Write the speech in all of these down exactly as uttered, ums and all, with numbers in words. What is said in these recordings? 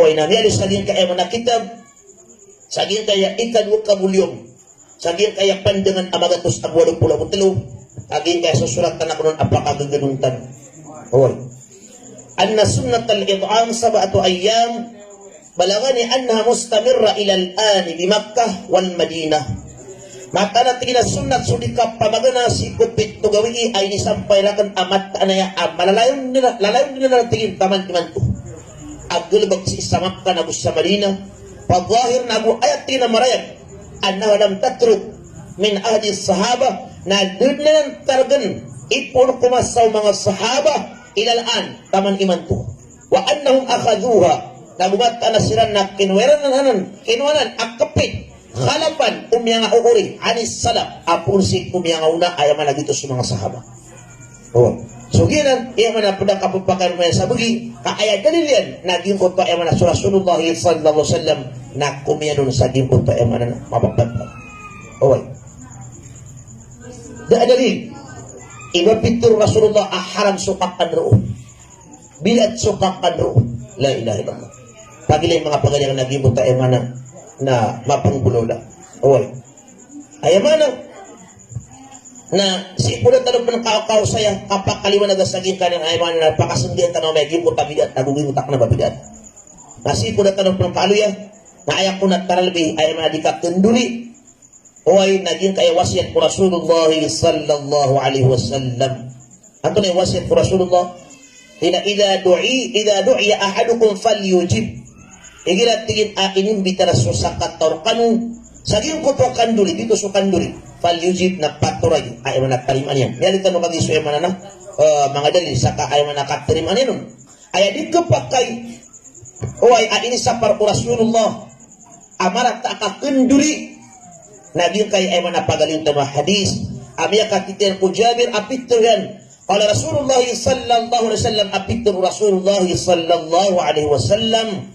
Oway, na miyaaloy sa giyangkaya aya maana a kitab, sa giyangkaya ikadowa ka volume, sa giyangkaya pandangan a magatos ago walo polo ago telo, sa giyangkaya sosoratan akn on a pakagagdon tano. Oway. Anna sunnatal it'am sab'atu ayyam, balaghani annaha mustamirra ilal an bi Makkah wal Madinah. Mataan a tig iyan a sunnat so di kapamagana sii ko pito gawii a inisampay rakn a mataan aya a malalayon dn a, lalayon dn a tig iyan taman imanto. A galbk sii sa Makkah ago sa Madinah. Fa zahir, na ago aya tig iyan a marayag, annaha lam tatruk min ahdi sahabah, na da dn anan targn ipoon ko masa o manga sahabah, ilal an, taman imanto. Wa annahum akhadhuha, na ago mataan a siran na kinowa iran anan, kinowa anan a kpit, khalafan, o miyangaoori, anis salaf, a poon sii ko miyangaona, aya maana giyoto so manga sahabah. O. So giyanan i aya maana pd a kapphakay iyan sa bgi, ka aya dalil iyan na giyangkoto aya maana so Rasulullah sallallahu alaihi wasallam na komiyan on sa giyangkoto aya maana na mapapantag. Oway. Da a dalil i ba pitharo o Rasulullah a haram so kakan roo. Bid'ah so kakan roo. La ilaha illallah. Pagilay manga pagari akn a giyangkoto aya maana na mapnggolawla. Oway. Aya maana na sii ko da tano pn ka, kaosaya, kapakaliwanaga sa giyangkanan aya maana na pakasndiyan tano amay giyangkoto a bid'ah ago giyangkoto a kna a ba bid'ah. Na sii ko da tano pn kaaloya na aya kon a taralbi aya maana di kakndori. Oway, na giyangkaya wasiyat ko Rasulullah sallallahu alaihi wasallam. Antonaa i wasiyat ko Rasulullah? Tig iyan a, "Idha du'i, idha du'iya ahadukum falyujib." Igira tig iyan a inimbitar so sakataw rkano sa giyangkoto a kandori, giyoto so kandori, falyujib, na patoray, aya maana tarimaan iyan. Miyaaloy tano kagiya so aya maana na, eh, manga dalil sa ka aya maana katarimaan iyan on. Aya di kapakay, oway, a inisapar o Rasulullah a marata a kakndori, na giyangkaya aya maana pagaloyin tano a hadis a miyakatitn ko Jabir a pitharo iyan. Qala Rasulullah sallallahu alaihi wasallam, a pitharo o Rasulullah sallallahu alaihi wasallam.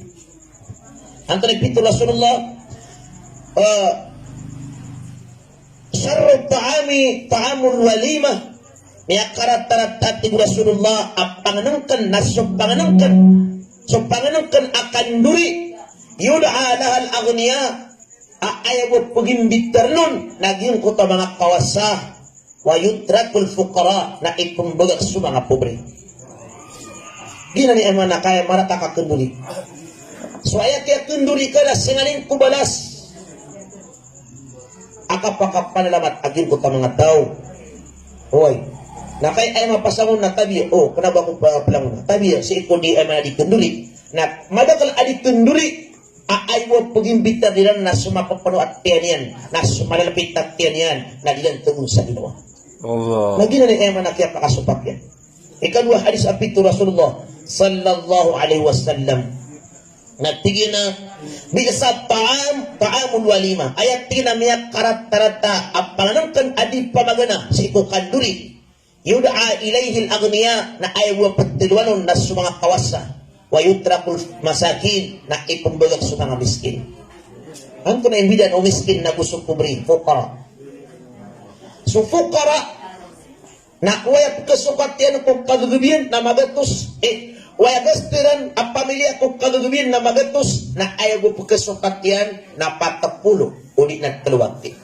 Antonaa i pitharo o Rasulullah? Eh, "Sharrut ta'ami ta'amul walimah." Miyakaratarata, tig o Rasulullah, a pangnngkn na so pangnngkn, so pangnngkn a kandori, "yud'a lahal aghniya," a aya bo pgimbitar on na giyangkoto a manga kawasa, "wa yutrakul fuqara," na ipmbgak so manga pobre. Giyanan i aya maana ka aya marata a kakndori. So aya kiyakndori ka na singanin ko balas a kapakapanalamat a giyangkoto a manga taw. Oway. Na kay aya mapasangon na tabiya, o, kna ba ko pa-, plangon na tabiya, sii ko di aya maana di kndori. Na madakl a di kndori a aya bo pgimbitar iran na so mapapno a tiyan iyan, na so malalapit a tiyan iyan, na di iran tnggon sa ginawa. Allah. Na giyanan i aya maana kiyapakasopak iyan. Ikadowa hadis a pitharo o Rasulullah sallallahu alaihi wasallam. Na tig iyan a, "Bi'sa ta'am, ta'amul walimah." Aya tig iyan a miyakaratarata a pangnngkn a di pamagana sii ko kandori. "Yud'a ilaihil aghniya," na aya bo ptharoon on na so manga kawasa. "Wa yutrakul masakin," na ipmbgak so manga miskin. Antonaa i mbidaan o miskin na go so pobre, fuqara. So fuqara, na o aya pkhasokat iyan ko kagagabiyan na magatos, eh, o aya gasto iran a pamilya ko kagagabiyan na magatos, na aya bo pkhasokat iyan na pat polo, odi na tlo a ti.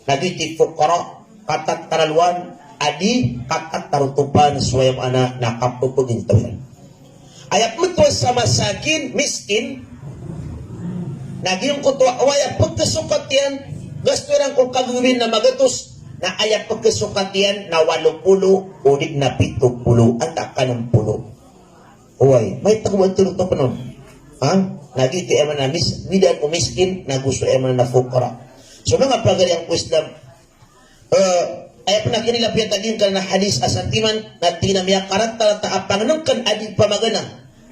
Na giyoto i fuqara, katataralowan a di katatarotopan so aya maana na kapphagintawaan. Aya pmbtowan sa masakin, miskin, na giyangkoto a o aya pkhasokat iyan, gasto iran ko kagagabiyan na magatos, na aya pkhasokat iyan na walo polo, odi na pito polo, antaa ka nem polo. Oway, maito ko ba tlo to pnon. Ha? Na giyoto i aya maana mis-, mbidaan o miskin, na go so aya maana fuqara. So manga pagari ko Islam, Eh, aya pn a kinilapiya ta giyangkanan a hadis a satiman, na tig iyan a miyakaratarata a pangnngkn a di pamagana,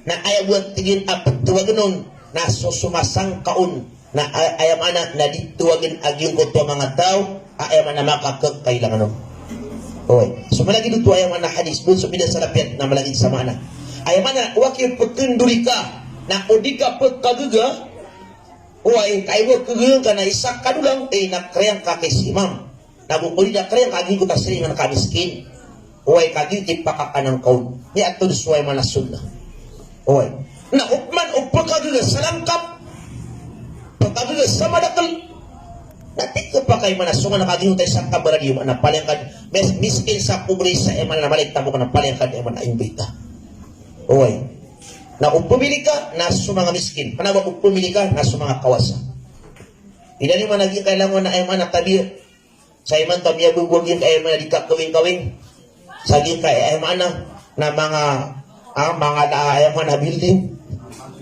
na aya bo a tig iyan a ptawagn on, na so somasangka on, na a-, aya maana na di tawagn a giyangkoto a manga taw a aya maana makakakailangan on. Oway. So malagid oto aya maana hadis, bo so mbidaan sa lapiya na malagid sa maana. Aya maana, o aki pkndori ka, na o di ka pkhagaga, Oway, ka aya bo a kagaga ngka na isa ka dolang, eh, na kariya ngka kay si imam. Na go ko di na kariya ngka a giyangkoto a siringan ka a miskin. Oway, ka giyoto i pakakanan ka on. Miyatod so aya maana sunnah. Oway. Na opama o pkagaga sa langkap, pkagaga sa madakl. Na tig ka pakay mana so mana kagiya oto sa kabaradi mana palaya ka, mes-, miskin sa pobre sa aya mana na malik tamok na palaya ka aya mana imbita. Oway. Na o pamili ka na so manga miskin. Kna ba o pamili ka na so manga kawasa. Ida niyo mana giyangkai langon na aya mana tabiya. Sa imanto a miyagogo giyangkai aya mana di kakawing-kawing. Sa giyangkai aya mana na manga, ah, manga da aya mana building.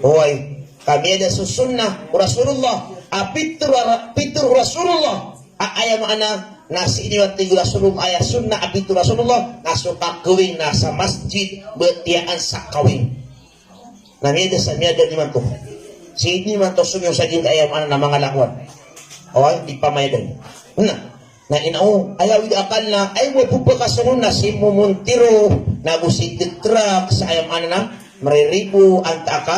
Oway. Ka miyada so sunnah o Rasulullah. A pitharo, pitharo o Rasulullah. A aya mana na sii niyo a tig o Rasulullah aya sunnah a pitharo o Rasulullah. Na so kakawing na sa masjid, btiyaan sa kawing. Na miyada sa miyada imanto. Sii niyo imanto so miyo sa giyangkai aya mana na manga lakowan. Oway, di pamayadan. Na, na ino, aya wida akal na, aya bo pphakasonon na si Momontiro, na go si Detrak, sa aya mana na, mariribo, antaa ka,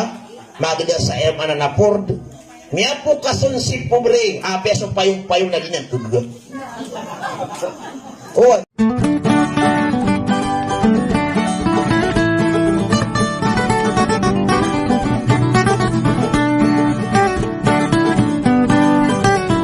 magda sa aya mana na Ford. Miyapokason si pobre, apiya so payong-payong na di niyan todga. Oway.